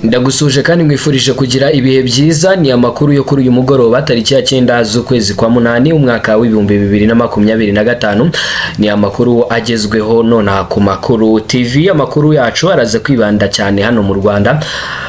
Ndagusuje kandi nkwifurije kugira ibihe byiza. Ni amakuru yo kuri uyu mugoroba, tariki ya 9 z'ukwezi kwa 8, umwaka wa 2025. Ni amakuru agezweho nonaha ku Makuru TV. Amakuru yacu araza kwibanda cyane hano mu Rwanda,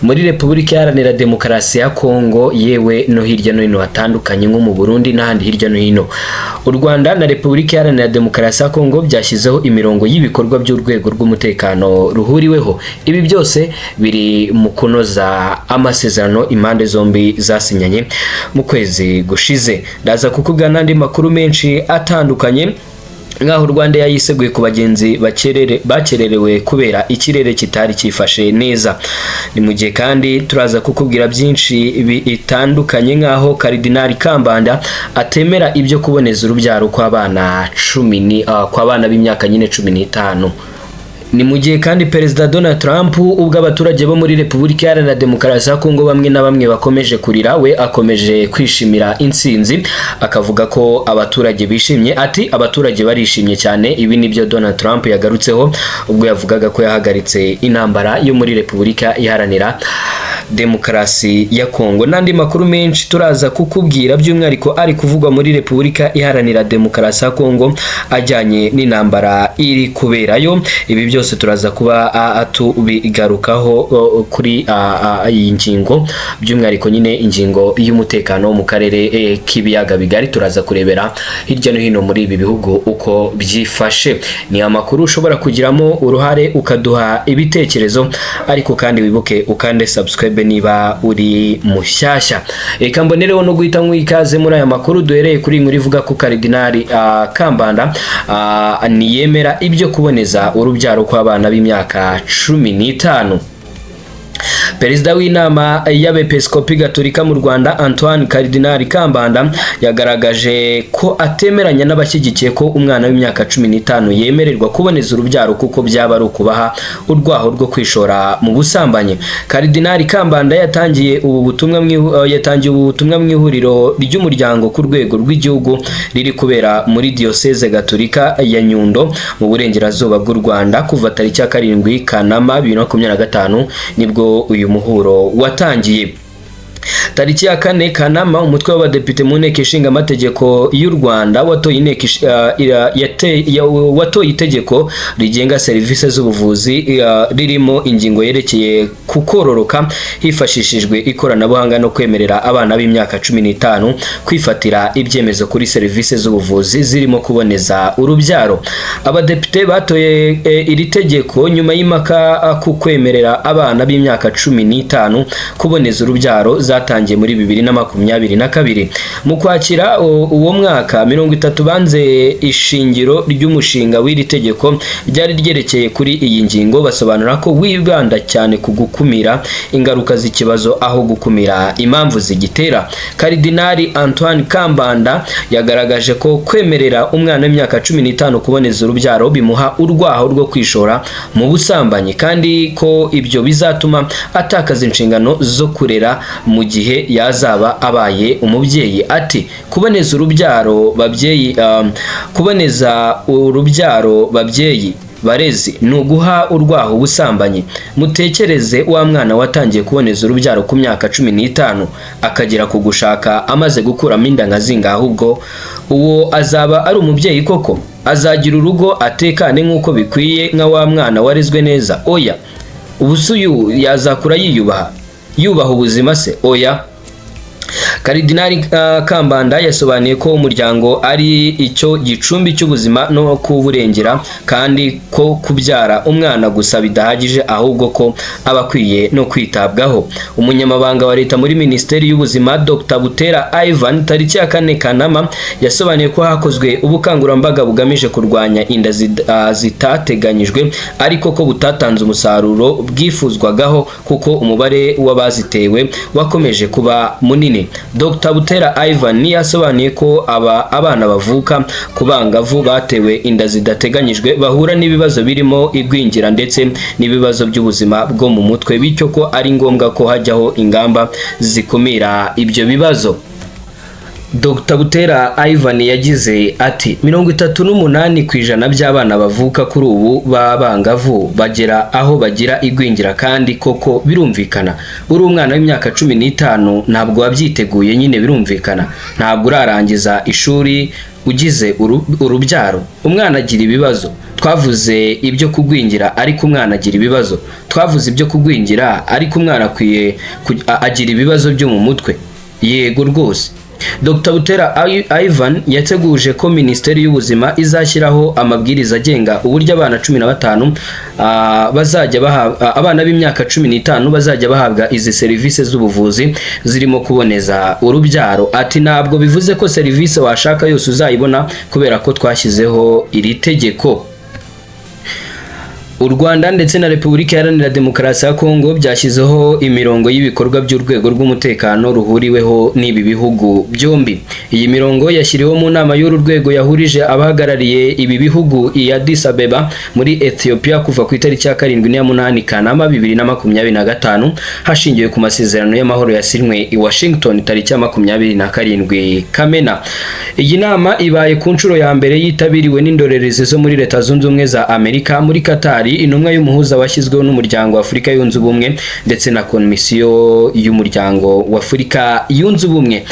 muri Repubulika Iharanira Demokarasi ya Kongo, yewe no hirya no hino hatandukanye nko mu Burundi n'ahandi hirya no hino. U Rwanda na Repubulika Iharanira Demokarasi ya Kongo byashyizeho imirongo y'ibikorwa by'urwego rw'umutekano ruhuriweho. Ibi byose biri mu kunoza amasezerano impande zombi zasinyanye mu kwezi gushize. Ndaza kukubwira n'andi makuru menshi atandukanye, nk'aho u Rwanda yayiseguye ku bagenzi bakererewe kubera ikirere kitari cyifashe neza. Ni mu gihe kandi turaza kukubwira byinshi bitandukanye, nk'aho Karidinali Kambanda atemera ibyo kuboneza urubyaro kw'abana cumi ni kw'abana b'imyaka nyine 15. Ni mu gihe kandi Perezida Donald Trump, ubwo abaturage bo muri Repubulika Iharanira Demokarasi ya Kongo bamwe na bamwe bakomeje kurira, we akomeje kwishimira intsinzi, akavuga ko abaturage bishimye. Ati: "Abaturage barishimye cyane." Ibi nibyo Donald Trump yagarutseho ubwo yavugaga ko yahagaritse intambara yo muri Repubulika Iharanira Demokarasi ya Kongo. N'andi makuru menshi turaza kukubwira, by'umwihariko ari kuvugwa muri Repubulika Iharanira Demokarasi ya Kongo ajyanye n'intambara iri kuberayo. Ibi byose turaza kuba tubigarukaho kuri iyi ngingo, by'umwihariko nyine ingingo y'umutekano mu karere k'ibiyaga bigari. Turaza kurebera hirya no hino muri ibi bihugu uko byifashe. Ni amakuru ushobora kugiramo uruhare ukaduha ibitekerezo, ariko kandi wibuke ukande subscribe niba uri mushyashya. Reka mbonereho no guhita ikaze muri aya makuru duhereye kuri inkuru ivuga ko Karidinali Kambanda ntiyemera ibyo kuboneza urubyaro kw'abana b'imyaka 15. Perezida w'Inama y'Abepiskopi Gatolika mu Rwanda, Antoine Cardinal Kambanda, yagaragaje ko atemeranya n'abashyigikiye ko umwana w'imyaka 15 yemererwa kuboneza urubyaro, kuko byaba ari ukubaha urwaho rwo kwishora mu busambanyi. Cardinal Kambanda yatangiye ubu butumwa mu ihuriro ry'umuryango ku rwego rw'igihugu riri kubera muri Diyoseze Gatolika ya Nyundo mu burengerazuba bw'u Rwanda. Kuva tariki ya 7 Kanama 2025 nibwo uyu muhuro watangiye. Tariki ya 4 Kanama, umutwe w'abadepite mu Nteko Ishinga Amategeko y'u Rwanda watoye itegeko rigenga serivisi z'ubuvuzi ririmo ingingo yerekeye ku kororoka hifashishijwe ikoranabuhanga no kwemerera abana b'imyaka 15 kwifatira ibyemezo kuri serivisi z'ubuvuzi zirimo kuboneza urubyaro. Abadepite batoye iri tegeko nyuma y'impaka ku kwemerera abana b'imyaka 15 kuboneza urubyaro zatangiye muri 2022. Mu Kwakira uwo mwaka, 30 banze ishingiro ry'umushinga w'iri tegeko ryari ryerekeye kuri iyi ngingo, basobanura ko wibanda cyane ku gukumira ingaruka z'ikibazo aho gukumira impamvu zigitera. Karidinali Antoine Kambanda yagaragaje ko kwemerera umwana w'imyaka 15 kuboneza urubyaro bimuha urwaho rwo kwishora mu busambanyi, kandi ko ibyo bizatuma atakaza inshingano zo kurera mu gihe yazaba abaye umubyeyi. Ati: "Kuboneza urubyaro, babyeyi, barezi, ni uguha urwaho ubusambanyi. Mutekereze wa mwana watangiye kuboneza urubyaro ku myaka 15, akagera ku gushaka amaze gukuramo inda nka zingahe? Ahubwo uwo azaba ari umubyeyi koko? Azagira urugo atekane nk'uko bikwiye nka wa mwana warezwe neza? Oya. Ubu se uyu yazakura yiyubaha, yubaha ubuzima se? Oya." Karidinali Kambanda yasobanuye ko umuryango ari icyo gicumbi cy'ubuzima no kuwurengera, kandi ko kubyara umwana gusa bidahagije, ahubwo ko aba akwiye no kwitabwaho. Umunyamabanga wa Leta muri Minisiteri y'Ubuzima, Dr Butera Ivan, tariki ya 4 Kanama yasobanuye ko hakozwe ubukangurambaga bugamije kurwanya inda zitateganyijwe, ariko ko butatanze umusaruro bwifuzwagaho kuko umubare w'abazitewe wakomeje kuba munini. Dr Butera Ivan yasobanuye ko aba abana bavuka ku bangavu batewe inda zidateganyijwe bahura n'ibibazo birimo igwingira ndetse n'ibibazo by'ubuzima bwo mu mutwe, bityo ko ari ngombwa ko hajyaho ingamba zikumira ibyo bibazo. Dr Butera Ivan yagize ati: "38% by'abana bavuka kuri ubu b'abangavu bagera aho bagira igwingira, kandi koko birumvikana. Uri umwana w'imyaka 15, ntabwo wabyiteguye nyine, birumvikana. Ntabwo urarangiza ishuri, ugize urubyaro. Umwana agira ibibazo. Twavuze ibyo kugwingira, ariko umwana agira ibibazo. Twavuze ibyo kugwingira, ariko umwana akwiye agira ibibazo byo mu mutwe, yego rwose." Dr Butera Ivan yateguje ko Minisiteri y'Ubuzima izashyiraho amabwiriza agenga uburyo abana 15 bazajya bahabwa, abana b'imyaka 15 bazajya bahabwa izi serivisi z'ubuvuzi zirimo kuboneza urubyaro. Ati: "Ntabwo bivuze ko serivisi washaka yose uzayibona kubera ko twashyizeho iri tegeko." U Rwanda ndetse na Repubulika Iharanira Demokarasi ya Kongo byashyizeho imirongo y'ibikorwa by'urwego rw'umutekano ruhuriweho n'ibi bihugu byombi. Iyi mirongo yashyiriweho mu nama y'uru rwego yahurije abahagarariye ibi bihugu i Addis Abeba muri Ethiopia kuva ku itariki ya 7 n'iya 8 Kanama 2025, hashingiwe ku masezerano y'amahoro yasinywe i Washington tariki ya 27 Kamena. Iyi nama ibaye ku nshuro ya mbere yitabiriwe n'indorerezi zo muri Leta Zunze Ubumwe za Amerika, muri Qatar, intumwa y'umuhuza washyizweho n'Umuryango wa Afurika Yunze Ubumwe ndetse na Komisiyo y'Umuryango wa Afurika Yunze Ubumwe.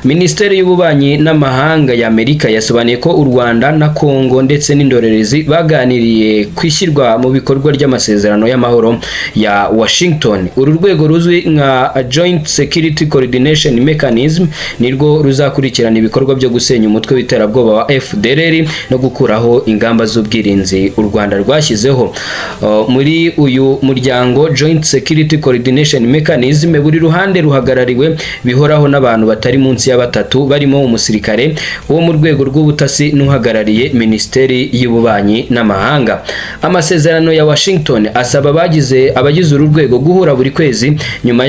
Minisiteri y'Ububanyi n'Amahanga ya Amerika yasobanuye ko u Rwanda na Kongo ndetse n'indorerezi baganiriye ku ishyirwa mu bikorwa ry'amasezerano y'amahoro ya Washington. Uru rwego ruzwi nka Joint Security Coordination Mechanism nirwo ruzakurikirana ibikorwa byo gusenya umutwe w'iterabwoba wa FDLR no gukuraho ingamba z'ubwirinzi u Rwanda rwashyizeho. Muri uyu muryango Joint Security Coordination Mechanism, buri ruhande ruhagarariwe bihoraho n'abantu batari munsi ya batatu, barimo umusirikare wo mu rwego rw'ubutasi n'uhagarariye Minisiteri y'Ububanyi n'Amahanga. Amasezerano ya Washington asaba abagize uru rwego guhura buri kwezi nyuma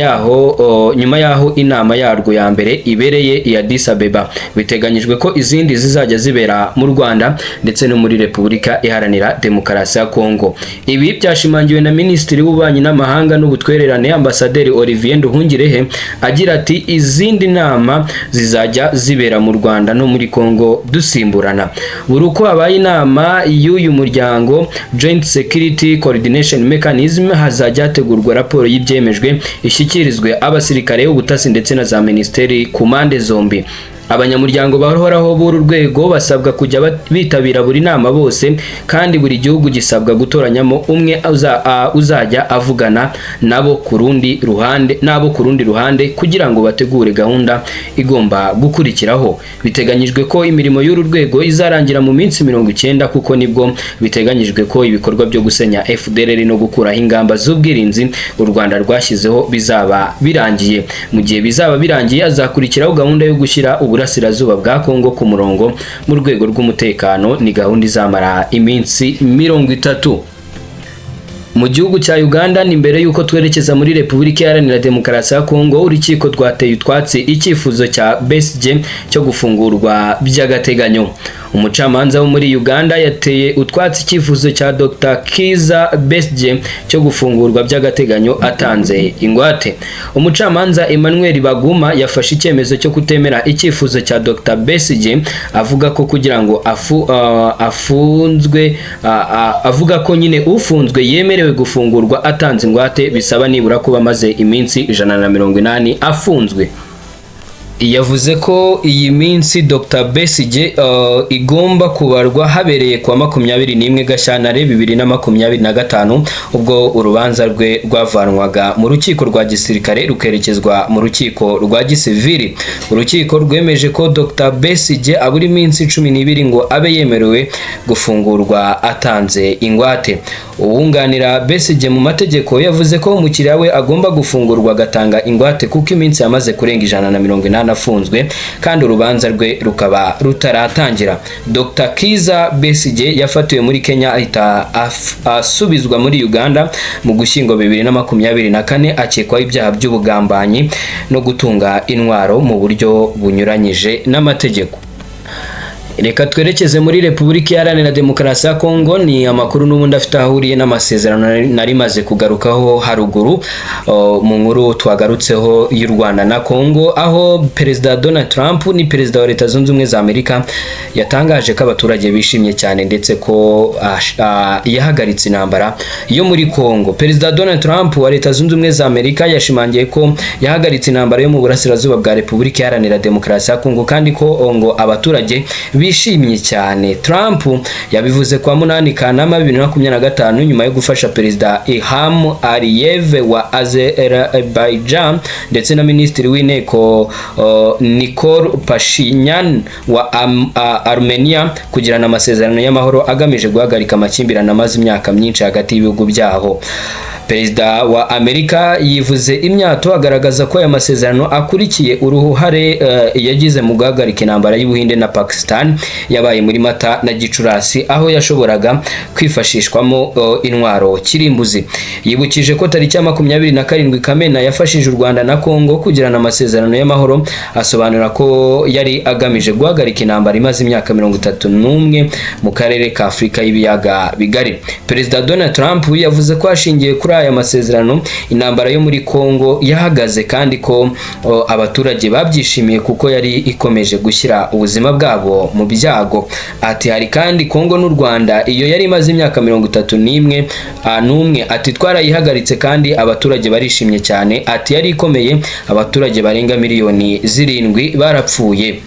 yaho inama yarwo ya mbere ibereye i Addis Abeba. Biteganyijwe ko izindi zizajya zibera mu Rwanda ndetse no muri Repubulika Iharanira Demokarasi ya Kongo. Ibi byashimangiwe na Minisitiri w'Ububanyi n'Amahanga n'Ubutwererane, Ambasaderi Olivier Nduhungirehe, agira ati: "Izindi nama zizajya zibera mu Rwanda no muri Kongo dusimburana. Buri uko habaye inama y'uyu muryango Joint Security Coordination Mechanism, hazajya hategurwa raporo y'ibyemejwe, ishyikirizwe abasirikare, ubutasi ndetse na za minisiteri ku mpande zombi. Abanyamuryango bahoraho b'uru rwego basabwa kujya bitabira buri nama bose, kandi buri gihugu gisabwa gutoranyamo umwe uzajya avugana nabo ku rundi ruhande n'abo ku rundi ruhande kugira ngo bategure gahunda igomba gukurikiraho. Biteganyijwe ko imirimo y'uru rwego izarangira mu minsi 90, kuko nibwo biteganyijwe ko ibikorwa byo gusenya FDLR no gukuraho ingamba z'ubwirinzi u Rwanda rwashyizeho bizaba birangiye. Mu gihe bizaba birangiye, hazakurikiraho gahunda yo gushyira uburasirazuba bwa Kongo ku murongo mu rwego rw'umutekano. Ni gahunda izamara iminsi 30. Mu gihugu cya Uganda, ni mbere y'uko twerekeza muri Repubulika Iharanira Demokarasi ya Kongo, urukiko rwateye utwatsi icyifuzo cya Besigye cyo gufungurwa by'agateganyo. Umucamanza wo muri Uganda yateye utwatsi icyifuzo cya Dr Kiza Besigye cyo gufungurwa by'agateganyo atanze ingwate. Umucamanza Emmanuel Baguma yafashe icyemezo cyo kutemera icyifuzo cya Dr Besigye, avuga ko kugira ngo afunzwe avuga ko nyine ufunzwe yemerewe gufungurwa atanze ingwate bisaba nibura kuba amaze iminsi 180 afunzwe. Yavuze ko iyi minsi Dr Besigye igomba kubarwa habereye kuwa 21 Gashyantare 2025, ubwo urubanza rwe rwavanwaga mu rukiko rwa gisirikare rukerekezwa mu rukiko rwa gisivili. Urukiko rwemeje ko Dr Besigye abura iminsi 12 ngo abe yemerewe gufungurwa atanze ingwate. Uwunganira Besigye mu mategeko yavuze ko umukiriya we agomba gufungurwa agatanga ingwate, kuko iminsi yamaze kurenga 180 afunzwe kandi urubanza rwe rukaba rutaratangira. Dr Kiza Besigye yafatiwe muri Kenya, ahita asubizwa muri Uganda mu Gushyingo 2024, akekwaho ibyaha by'ubugambanyi no gutunga intwaro mu buryo bunyuranyije n'amategeko. Reka twerekeze muri Repubulika Iharanira Demokarasi ya Kongo. Ni amakuru n'ubundi afite aho ahuriye n'amasezerano nari maze kugarukaho haruguru mu nkuru twagarutseho y'u Rwanda na Kongo, aho Perezida Donald Trump, ni perezida wa Leta Zunze Ubumwe za Amerika, yatangaje ko abaturage bishimye cyane ndetse ko yahagaritse intambara yo muri Kongo. Perezida Donald Trump wa Leta Zunze Ubumwe za Amerika yashimangiye ko yahagaritse intambara yo mu burasirazuba bwa Repubulika Iharanira Demokarasi ya Kongo, kandi ko ngo abaturage bishimye cyane. Trump yabivuze kwa 8 Kanama 2025, nyuma yo gufasha Perezida Ilham Aliyev wa Azerbaijan ndetse na Minisitiri w'Inteko Nikol Pashinyan wa Armenia kugirana amasezerano y'amahoro agamije guhagarika amakimbirane amaze imyaka myinshi hagati y'ibihugu byaho. Perezida wa Amerika yivuze imyato, agaragaza ko aya masezerano akurikiye uruhare yagize mu guhagarika intambara y'Ubuhinde na Pakistan yabaye muri Mata na Gicurasi, aho yashoboraga kwifashishwamo intwaro kirimbuzi. Yibukije ko tariki ya 27 Kamena yafashije u Rwanda na Kongo kugirana amasezerano y'amahoro, asobanura ko yari agamije guhagarika intambara imaze imyaka 31 mu karere ka Afurika y'Ibiyaga Bigari. Perezida Donald Trump yavuze ko ashingiye kuri aya masezerano intambara yo muri Kongo yahagaze, kandi ko abaturage babyishimiye kuko yari ikomeje gushyira ubuzima bwabo mu byago. Ati: "Hari kandi Kongo n'u Rwanda, iyo yari imaze imyaka 31 n'umwe." Ati: "Twarayihagaritse kandi abaturage barishimye cyane." Ati: "Yari ikomeye, abaturage barenga miliyoni 7 barapfuye."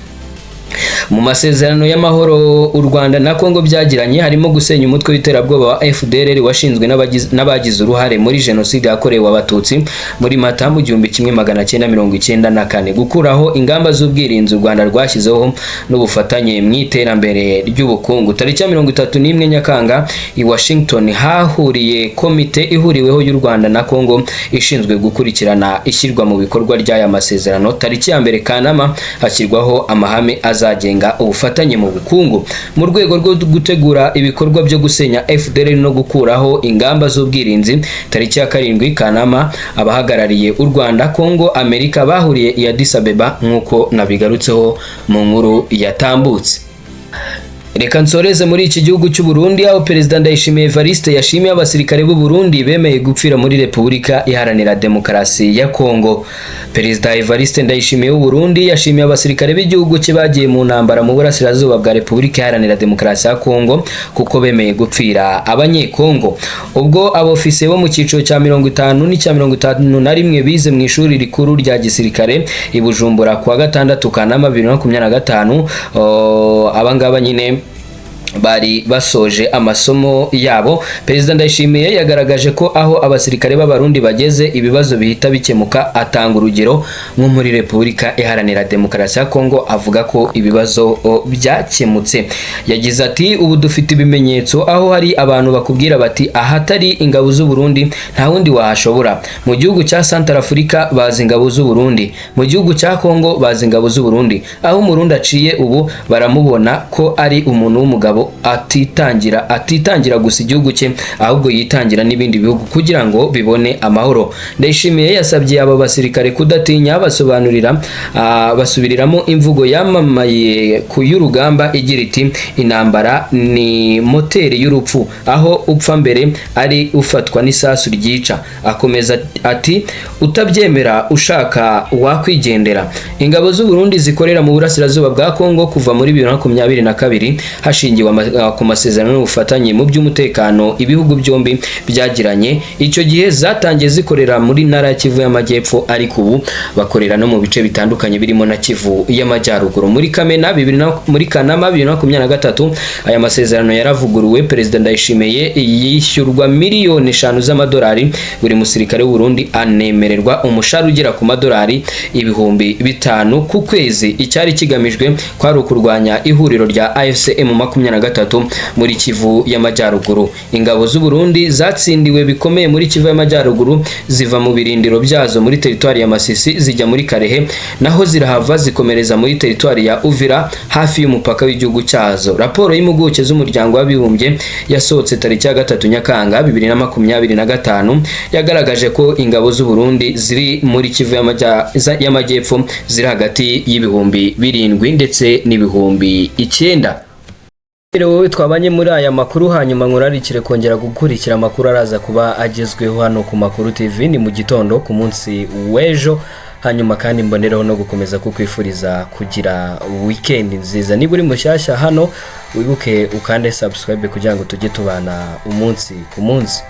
Mu masezerano y'amahoro u Rwanda na Kongo byagiranye harimo gusenya umutwe w'iterabwoba wa FDLR washinzwe n'abagize uruhare muri jenoside yakorewe Abatutsi muri Mata mu 1994, gukuraho ingamba z'ubwirinzi u Rwanda rwashyizeho, n'ubufatanye mu iterambere ry'ubukungu. Tariki ya 31 Nyakanga i Washington hahuriye komite ihuriweho y'u Rwanda na Kongo ishinzwe gukurikirana ishyirwa mu bikorwa ry'aya masezerano. Tariki ya 1 Kanama hashyirwaho amahame azagenga ubufatanye mu bukungu. Mu rwego rwo gutegura ibikorwa byo gusenya FDLR no gukuraho ingamba z'ubwirinzi, tariki ya 7 Kanama abahagarariye u Rwanda, Kongo, Amerika bahuriye i Addis Abeba, nk'uko nabigarutseho mu nkuru yatambutse. Reka nsoreze muri iki gihugu cy'u Burundi, aho Perezida Ndayishimiye Evariste yashimiye abasirikare b'u Burundi bemeye gupfira muri Repubulika Iharanira Demokarasi ya Kongo. Perezida Evariste Ndayishimiye w'u Burundi yashimiye abasirikare b'igihugu cye bagiye mu ntambara mu burasirazuba bwa Repubulika Iharanira Demokarasi ya Kongo kuko bemeye gupfira Abanyekongo. Ubwo abofisiye bo mu cyiciro cya 50 n'icya 51 bize mu ishuri rikuru rya gisirikare i Bujumbura kuwa gatandatu Kanama 2025, abangaba nyine bari basoje amasomo yabo. Perezida Ndayishimiye yagaragaje ko aho abasirikare b'Abarundi bageze ibibazo bihita bikemuka, atanga urugero nko muri Repubulika Iharanira Demokarasi ya Kongo, avuga ko ibibazo byakemutse. Yagize ati: "Ubu dufite ibimenyetso aho hari abantu bakubwira bati ahatari ingabo z'u Burundi nta wundi wahashobora. Mu gihugu cya Centrafrica bazi ingabo z'u Burundi, mu gihugu cya Kongo bazi ingabo z'u Burundi. Aho Umurundi aciye ubu baramubona ko ari umuntu w'umugabo, atitangira gusa igihugu cye, ahubwo yitangira n'ibindi bihugu kugira ngo bibone amahoro." Ndayishimiye yasabye aba basirikare kudatinya, basobanurira basubiriramo imvugo yamamaye ku y'urugamba igira iti: "Intambara ni moteri y'urupfu, aho upfa mbere ari ufatwa n'isasu ryica." Akomeza ati: "Utabyemera ushaka wakwigendera." Ingabo z'u Burundi zikorera mu burasirazuba bwa Kongo kuva muri 2022, hashingiwe ku masezerano n'ubufatanye mu by'umutekano ibihugu byombi byagiranye. Icyo gihe zatangiye zikorera muri ntara ya Kivu y'Amajyepfo, ariko ubu bakorera no mu bice bitandukanye birimo na Kivu y'Amajyaruguru. Muri Kamena bibiri na, muri Kanama 2023 aya masezerano yaravuguruwe. Perezida Ndayishimiye yishyurwa miliyoni 5 z'amadolari buri musirikare w'u Burundi, anemererwa umushahara ugera ku madolari 5000 ku kwezi. Icyari kigamijwe kwari ukurwanya ihuriro rya AFC M makumyabiri. M23 muri Kivu y'Amajyaruguru. Ingabo z'u Burundi zatsindiwe bikomeye muri Kivu y'Amajyaruguru, ziva mu birindiro byazo muri teritwari ya Masisi zijya muri Karehe, naho zirahava zikomereza muri teritwari ya Uvira hafi y'umupaka w'igihugu cyazo. Raporo y'impuguke z'umuryango w'abibumbye yasohotse tariki ya 3 Nyakanga 2025 yagaragaje ko ingabo z'u Burundi ziri muri Kivu y'Amajyepfo ziri hagati y'7,000 ndetse n'9,000. Wowe twabanye muri aya makuru, hanyuma nkurarikire kongera gukurikira amakuru araza kuba agezweho hano ku Makuru TV ni mu gitondo ku munsi w'ejo. Hanyuma kandi mbonereho no gukomeza kukwifuriza kugira weekend nziza. Niba uri mushyashya hano, wibuke ukande subscribe kugira ngo tujye tubana umunsi ku munsi.